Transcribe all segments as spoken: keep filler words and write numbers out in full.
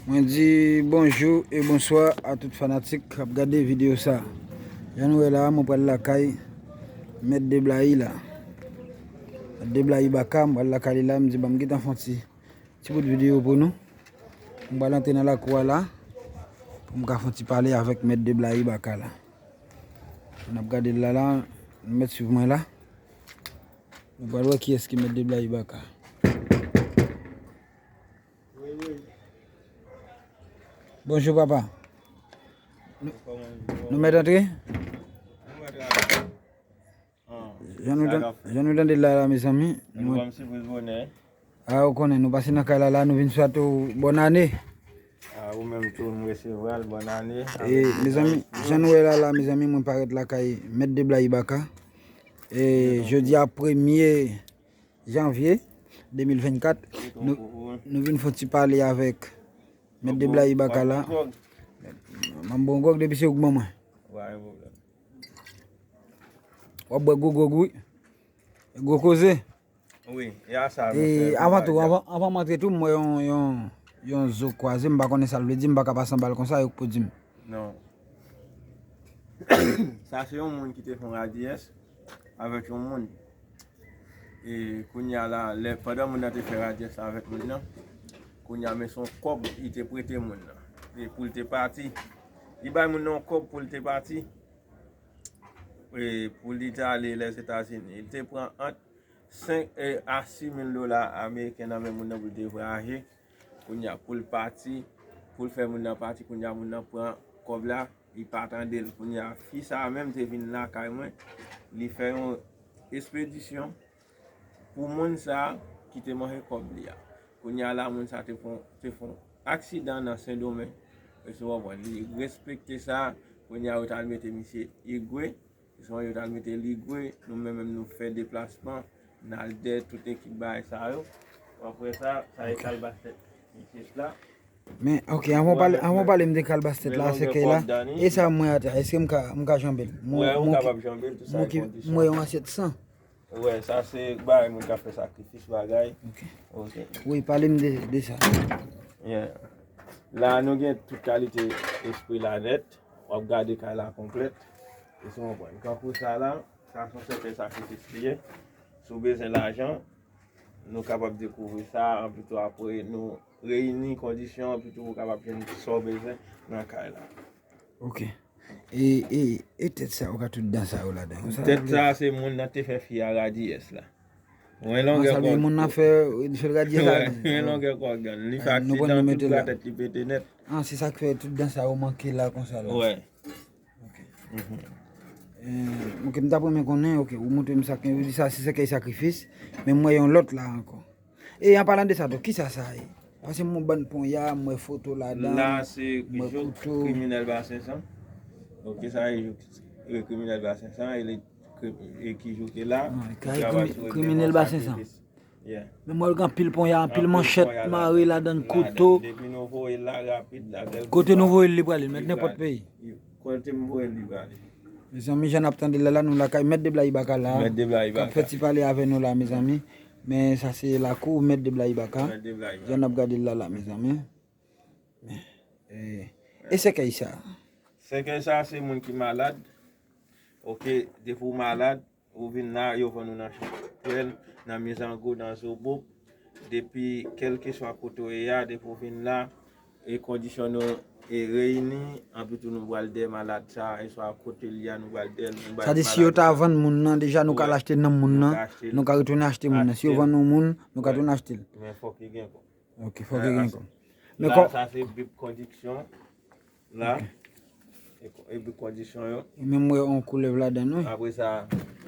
Mwen di bonjou e bonswa a tout fanatik k ap gade videyo sa. Jan nou wè la, mwen pral lakay Mèt Deblayi la. Mèt Deblayi Baka, mwen pral lakay li la, m di ban m gentan fè yon ti, ti bout videyo pou nou. Mwen pral antre nan lakou a la, pou m ka fè yon ti pale avèk Mèt Deblayi Baka la. N ap gade l la la, nou mèt swiv mwen la. Nou pral wè kiyès ki Mèt Deblayi Baka. Bonjou papa. Nou, nou mèt antre? Jan nou tan-, jan nou tande l la la, mezanmi. Nou ban m sipriz bonè. A, ou konnen, nou pase nan kay la la, nou vin swete w bòn ane. A, ou menm tou, m resevwa l, bòn ane. E, mezanmi, jan nou wè la la, mezanmi, mwen parèt lakay Mèt Deblayi Baka. E, jodi a premye janvye de mil vennkat, nou, nou vin fè yon ti pale avèk Mèt Deblayi Baka la. M ap bon gwòg depi se ou k ban mwen. W ap bwè gwo gwòg, wi. Gwo koze. Wi, e a sa, e, monchè, avan tou, avan, avan m antre tou, m wè yon, yon, yon zo kwaze, m pa konnen sa l vle di, m pa ka pase anba l konsa, yo k pou di m. Non. Sa se yon moun ki te fè yon radiyès avèk yon moun. E kounye a la, lè, pandan moun nan te fè radiyès la avèk moun nan, kounye a, men se yon kòb li te prete moun nan. E pou l te pati. Li bay moun nan yon kòb pou l te pati. E pou li te ale Lèzetazini. Li te pran ant senk, e, a sis mil dola ameriken nan men moun nan pou l te vwayaje. Kounye a, pou l pati, pou l fè moun nan pati, kounye a, moun nan pran kòb la, li pa tande l. Kounye a, fi sa a menm te vin lakay mwen, li fè yon espedisyon pou moun sa a ki te manje kòb li a. Kounye a la, moun sa a te fè, te fè yon aksidan nan Sendomeng. Èske w konprann? Li respekte sa. Kounye a, yo t al mete misye Igwe. Jan yo t al mete Ligwe, nou menm, menm nou fè deplasman, n al dèyè tout ekip bagay sa yo. Apre sa, sa e kalbastèt misye la. Men, ok, anvan w pale, anvan w pale m de kalbastèt la, sèkèy la, e sa m wè atè a, èske m ka, m ka janbe l? Wè, ou kapab janbe l, tout sa e kondisyon. M wè yon asyèt san. Wè, sa se bagay moun k ap fè sakrifis bagay. Ok. Ok. Wi, pale m de, de sa. Yeah. La, nou gen tout kalite espri la nèt. W ap gade kay la konplèt. Èske w konprann? Kankou sa la, sa se yon sèten sakrifis li ye. Si w bezwen lajan, nou kapab dekouvri sa, anpi tou apre nou reyini kondisyon, anpi tou ou kapab jwenn sa w bezwen nan kay la. Ok. E, e, e tèt sa, ou ka tout dan sa yo ladan. Tèt sa, se moun nan te fè fi a radiyès la. Mwen longè kò. Moun nan fè, li fè l radiyès la. Mwen longè kò gang. Li fè aksidan, tout bra tèt li pete nèt. Ah, se sa k fè tout dan sa yo manke la konsa la. Wè. Ok. Eh, ok, m t ap renmen konnen, ok, ou montre m sa, ou di sa se sèkèy sakrifis, men m wè yon lòt la ankò. E an palan de sa tou, kisa sa ye? Paske m wè bann ponya, m wè foto ladan, m wè kouto. La se jouk kriminèl Basen san. Ok, sa ye jouk, e, kriminèl Basen san, e li, e ki jouke la. Kriminèl Basen san. Yeah. Men m wè gen anpil ponya, anpil manchèt mare ladan, kouto. Depi nou voye l la rapid la. Kote nou voye l, li prale, li mèt nenpòt peyi. Kote m voye l, li prale. Mezanmi, jan n ap tande l la, la, nou lakay Mèt Deblayi Baka la. Mèt Deblayi Baka. K ap fè ti pale avè nou la, mezanmi. Men sa se lakou Mèt Deblayi Baka. Mèt Deblayi Baka. Jan n ap gade l la, la, mezanmi. Men, e, e sèkèy sa? Sèkèy sa, se moun ki malad. Ok, depi w malad, ou vin la, yo vann ou nan Chanpwèl, nan Mizango, nan Zobop. Depi kèlkeswa kote w ye a, depi w vin la, e kondisyon nou e reyini, anpi tou nou pral dèyè malad sa, e swa kote l ye a, nou pral dèyè l, nou bay malad sa. Sa di si yo ta vann moun nan, deja nou ka al achte nanm moun nan, nou ka retounen achte moun nan. Si yo vann yon moun, nou ka tounen achte l. Men fòk li gen kòb. Ok, fòk li gen kòb. Men la, sa se bib kondisyon. La, e, epi kondisyon yo. Ou menm wè yon koulèv ladan l, wi. Apre sa,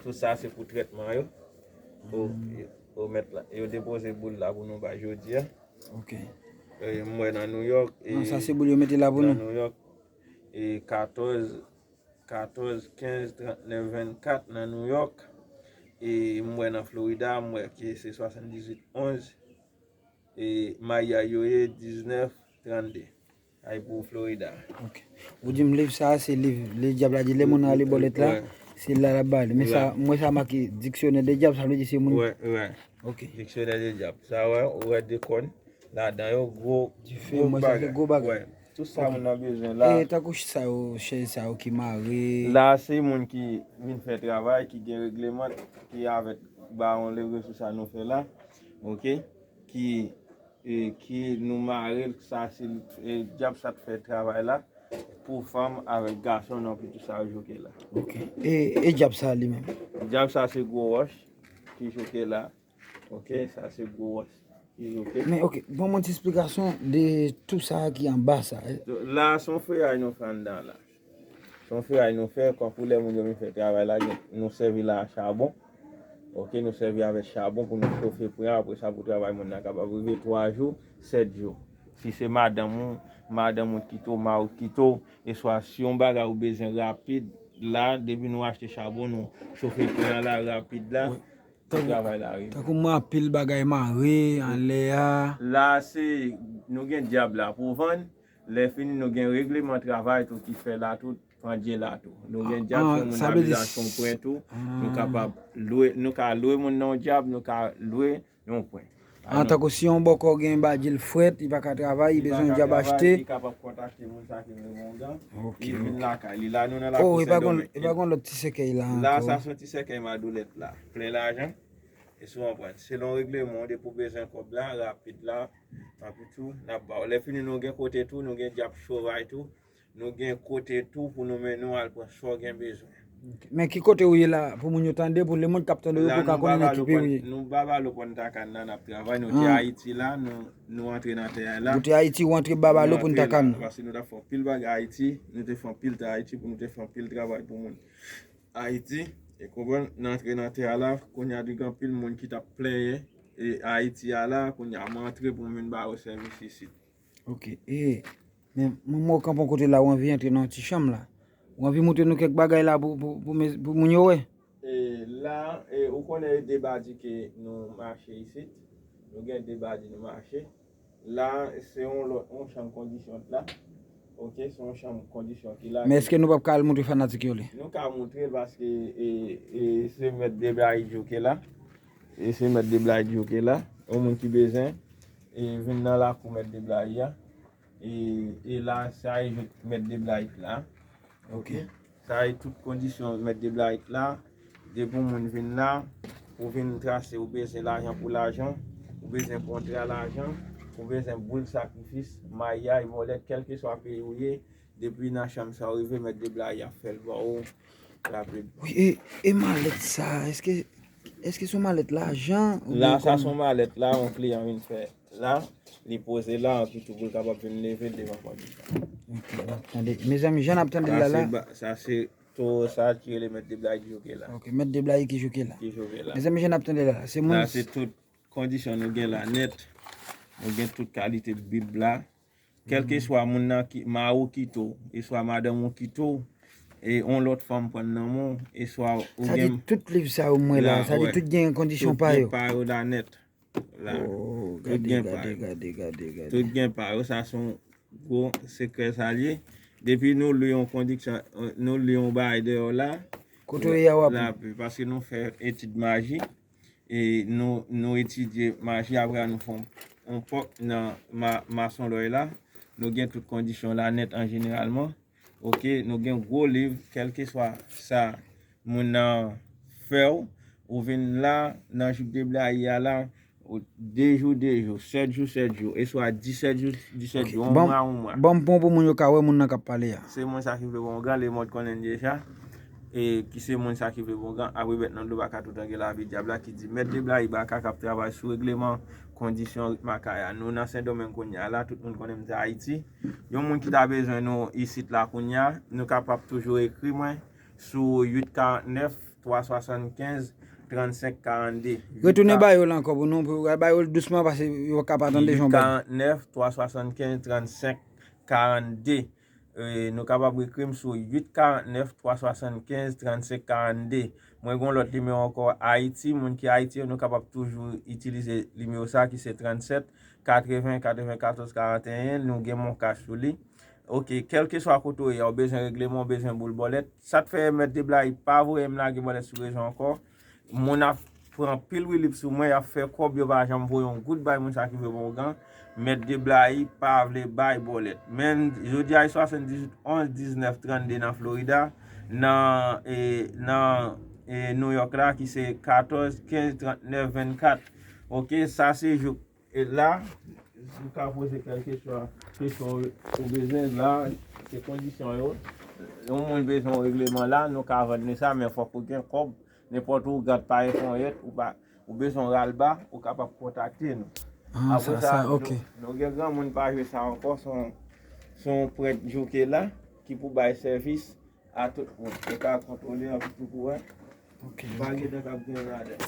tout sa se pou trètman yo. Ou, ou mèt la, yo depoze boul la pou nou bay jodi a. Ok. E, m wè nan New York, e, non, sa se boul yo mete la pou nou. Nan New York, e, katòz, katòz kenz trannèf vennkat nan New York. E m wè nan Florida, m wè ke se swasanndizwit onz. E Maya yo ye diznèf trannde. Ay pou Florida. Ok. Ou di m liv sa a, se liv Ledyab la di lè moun nan ale bò lèt la, se la l ap ba li. Men sa, m wè sa make diksyonè Ledyab, sa vle di se moun. Wè, wè. Ok. Diksyonè Ledyab. Sa wè, ou wè de kòn. ladan yo, gwo, Dife, mwen sa se gwo bagay. Tout sa moun nan bezwen la. E tankou sa yo, chèz sa yo ki mare. La se moun ki vin fè travay, ki gen regleman, ki avèk ba yon le rezo sa nou fè la. Oke? Ki e, ki nou mare l, sa se e, djab sa t fè travay la pou fanm avèk gason nan pou tout sa yo joke la. Ok. E, e djab sa li menm? Djab sa se gwo wòch ki joke la. Ok, sa se gwo wòch ki joke. Men ok, ban mwen ti esplikasyon de tou sa ki anba sa. La se yon freyaj nou fè anndan la. Se yon freyaj nou fè, kankou lè moun yo vin fè travay la, gen- nou sèvi la a chabon. Ok, nou sèvi avèk chabon pou nou chofe pwen an, apre sa pou travay moun nan kapab rive twa jou, sèt jou. Si se madanm ou, madanm ou kite w, mari w kite w, e swa si yon bagay ou bezwen rapid, la, depi nou achte chabon, nou chofe pwen an la rapid la, pou travay la rive. Tankou mwen anpil bagay mare anlè a. La se, nou gen djab la pou vann, lè fini nou gen regleman travay tou ki fè la tou, pandye la tou. Nou gen djab, si yon moun ta bezwen achte yon pwen tou, nou kapab lwe, nou ka lwe moun nan yon djab, nou ka lwe yon pwen. Antanke si yon bòkò gen badji l frèt, li pa ka travay, li bezwen yon djab achte. Li kapab kontakte moun sa ki vle bongan. Li vin lakay li. La nou nan lakou Sendomeng. E pa gon lòt ti sèkèy la ankò. La sa se yon ti sèkèy madoulèt la. Plen lajan. E si w konprann. Selon regleman w, depi w bezwen kòb la, rapid la, anpi tou, n ap ba w. Lè fini nou gen kote tou, nou gen djab choray tou. Nou gen kote tou pou nou mennen w al pran sa w gen bezwen. Men ki kote ou ye la pou moun yo tande, pou lemonn k ap tande yo pou ka konnen nan ki peyi ou ye. Nou Babalo Punta Cana n ap travay, nou te Ayiti la, nou antre nan tè a la. Ou te Ayiti, ou antre Babalo Punta Cana. Paske nou t ap fè anpil bagay Ayiti, nou te fè anpil tan Ayiti pou nou te fè anpil travay pou moun Ayiti. E konprann, n antre nan tè a la, kounye a gen anpil moun ki t ap plenyen e Ayiti a la, kounye a m antre pou m vin ba yo sèvis isit. Ok, e Men manman w kanpe yon kote la, ou anvi antre nan yon ti chanm la. Ou anvi montre nou kèk bagay la pou, pou, pou, pou moun yo wè. E la, e, ou konnen e de badi ke nou mache isit. Nou gen de badi nou mache. La, se yon lòt, yon chanm kondisyon la. Ok, se yon chanm kondisyon ki la. Men èske nou p ap ka al montre fanatik yo li? Nou ka montre l paske e, e, se mèt de bla ki joke la. E se mèt de bla ki joke la. Yon moun ki bezwen e vin nan lakou mèt de bla a. E, e la, sa e mèt de bla la. Ok. Sa e tout kondisyon mèt de bla la. Depi yon moun vin la, ou vin trase, ou bezwen lajan pou lajan, ou bezwen kontra lajan, ou bezwen boul sakrifis, mayay, bòlèt, kèlkeswa peyi ou ye, depi nan chanm sa ou rive, mèt de bla ap fè l ba ou rapid. Wi, e, e malèt sa, èske, èske se yon malèt lajan? La, sa se yon malèt la, yon kliyan vin fè. La, li poze la, anpi tou pou l kapab vin leve l devan pòt li. Ok, n ap tande. Mezanmi, jan n ap tande l la la. Sa se towo sa ki rele mèt de bla ki joke la. Ok, mèt de bla ki joke la. Ki joke la. Mezanmi, jan n ap tande l la la. Se moun. La se tout kondisyon nou gen la nèt. Nou gen tout kalite bib la. Kèlkeswa moun nan ki, mari w kite w, e swa madanm ou kite w, e yon lòt fanm pran nan men w, e swa ou gen. Sa di tout liv sa yo mwen la, sa di tout gen kondisyon pa yo. Tout gen pa yo la nèt. La. Oh, tout gen pa yo. Gade, gade, gade, gade. Tout gen pa yo, sa se yon gwo sekrè sa l ye. Depi nou li yon kondisyon, nou li yon bagay deyò la. Kote w ye a w ap. La, paske nou fè etid maji. E nou, nou etidye maji, apre a nou fè yon, yon pòt nan ma, masonlòy la. Nou gen tout kondisyon la nèt an jeneralman. Ok, nou gen gwo liv, kèlkeswa sa moun nan fè w, ou vin la nan jip de blayi a la, ou de jou, de jou, sèt jou, sèt jou, e swa disèt jou, disèt jou, yon mwa, yon mwa. Ban m pran pou moun yo ka wè moun nan k ap pale a. Se moun sa ki vle bongan, lemond konnen l deja. E ki se moun sa ki vle bongan, apre bèt nan dlo pa ka tout angle lavi dyab la ki di mèt de blayi baka k ap travay sou regleman kondisyon ritm a kay a. Nou nan Sendomeng kounye a la, tout moun konnen m te Ayiti. Yon moun ki ta bezwen nou isit la kounye a, nou kapab toujou ekri mwen sou uit karant nèf, twa swasann kenz, trannsenk karannde. Retounen ba yo l ankò pou nou, pou ba yo l dousman, paske yo ka pa tande jan w ba yo. Uit karant nèf, twa swasann kenz, trannsenk karannde. E, nou kapab ekri m sou uit karant nèf, twa swasann kenz, trannsenk karannde. Mwen gen yon lòt nimewo ankò, Ayiti, moun ki Ayiti yo, nou kapab toujou itilize nimewo sa ki se trannsèt, katreven, katrevenkatòz, karanteyen, nou gen MonCash sou li. Ok, kèlkeswa kote w ye a, ou bezwen regleman, ou bezwen boul bòlèt. Sa k fè mèt de blayi pa voye m lage bòlèt sou rezo ankò. Moun ap pran pil rilip sou mwen, y ap fè kòb, yo pa janm voye yon goud bay moun sa ki vle bongan. Mèt Deblayi pa vle bay bòlèt. Men jodi a, e swasanndizuit onz diznèf trannde nan Florida, nan, e, nan, e, New York la, ki se katòz kenz trannèf vennkat. Oke, sa se jou, e, la, ou ka poze kèk kesyon, kesyon ou bezwen la, se kondisyon yo. Yon moun bezwen yon regleman la, nou ka vann li sa, men fòk ou gen kòb. Nenpòt ou gad pa enfòyèt, ou pa, ou bezwen ral ba, ou kapab kontakte nou. Ah, apre sa, sa, ok. Nou, nou gen granmoun pa jwe sa ankò, se yon, se yon prèt jouke la, ki pou bay sèvis a tout moun. Ou ka kontwole an tou kou wè. Ok, pa gen dan k ap griyen ladan.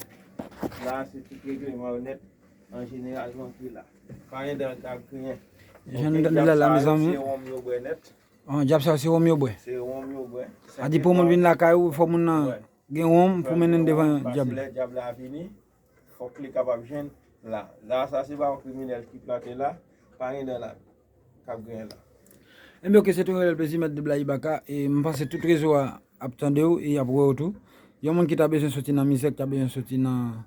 La, se tout regleman yo nèt, an jeneralman ki la. Pa gen dan k ap griyen. Jan nou tande la, la, mezanmi. Se wonm yo bwè nèt. An, dyab sa yo se wonm yo bwè. Se wonm yo bwè. A di pou moun vin lakay ou, fò moun nan gen wonm pou mennen l devan dyab la. Dyab la vini, fòk li kapab jwenn la. La, sa se pa yon kriminèl ki plante la, pa gen dan la, k ap griyen la. Ebyen, ok, se te yon reyèl plezi, Mèt Deblayi Baka, e m panse tout rezo a ap tande w e y ap wè w tou. Yon moun ki ta bezwen soti nan mizè, ki ta bezwen soti nan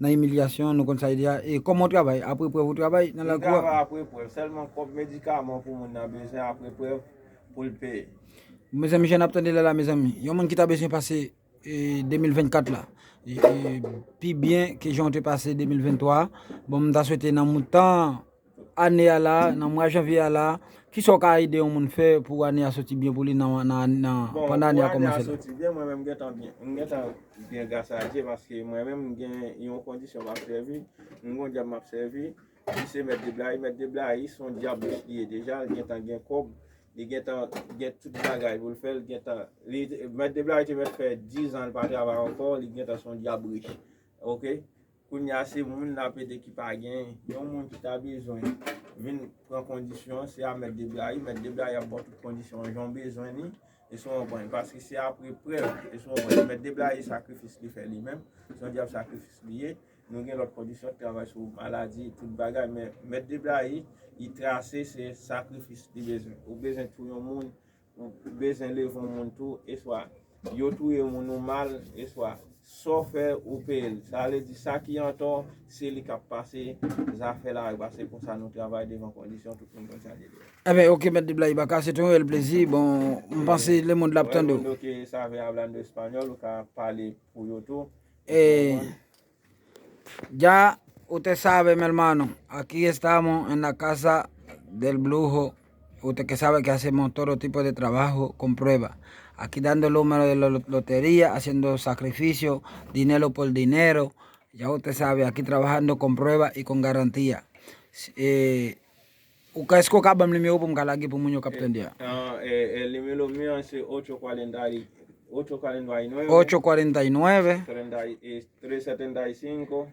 nan imilyasyon, nou konn sa ide a. E kòman w travay? Apre prèv ou travay nan lakou a? M travay apre prèv. Sèlman kòb medikaman pou moun nan bezwen apre prèv pou l peye. Mezanmi, jan n ap tande la la, mezanmi. Yon moun ki ta bezwen pase, e, de mil vennkat la, e, e, pi byen ke jan w te pase de mil venntwa a. Bon, m ta swete nan moutan ane a la, nan mwa janvye a la, kisa w ka ede yon moun fè pou ane a soti byen pou li nan, nan, nan, pandan ane a kòmanse la? Bon, pou ane a soti byen, mwen menm m gentan byen. M gentan byen gras a Dye paske mwen menm m gen yon kondisyon m ap sèvi, m gen yon dyab m ap sèvi, li se Mèt Deblayi. Mèt Deblayi se yon dyab rich li ye deja, li gentan gen kòb, li gentan gen tout bagay pou l fè, li gentan, li, Mèt Deblayi te mèt fè dizan l pa travay ankò, li gentan se yon dyab rich. Oke? Kounye a se moun n ap ede ki pa genyen. Yon moun ki ta bezwen vin pran kondisyon, se a Mèt Deblayi. Mèt Deblayi ap ba w tout kondisyon jan w bezwen li. Èske w konprann? Paske se apre prèv. Èske w konprann? Mèt Deblayi sakrifis li fè li menm. Se yon dyab sakrifis li ye. Nou gen lòt kondisyon ki travay sou maladi, tout bagay. Men Mèt Deblayi, li trase se sakrifis li bezwen. Ou bezwen touye yon moun, ou bezwen leve yon moun tou, eswa yo touye moun ou mal, eswa sa w fè ou peye l. Sa vle di sa ki antò, se li k ap pase zafè la, e pa se konsa nou travay devan kondisyon, tout moun konn sa li ye. Ebyen, ok, Mèt Deblayi Baka, se te yon reyèl plezi. Bon, m panse lemonn la ap tande w. Bueno, que sabe hablando español, ou ka pale pou yo tou. E Ya usted sabe, mi hermano, aquí estamos en la casa del brujo. Usted que sabe que hacemos todo tipo de trabajo con prueba. Aquí dando el número de la lo- lotería, haciendo sacrificio, dinero por dinero. Ya usted sabe, aquí trabajando con prueba y con garantía. Si- eh, Ou ka, èske w ka ban m nimewo pou m ka lage pou moun yo k ap tande a? Ah, eh, eh, nimewo mwen an se ocho cuarenta y, ocho cuarenta y nueve, ocho cuarenta y nueve, treinta y, eh, tres setenta y cinco,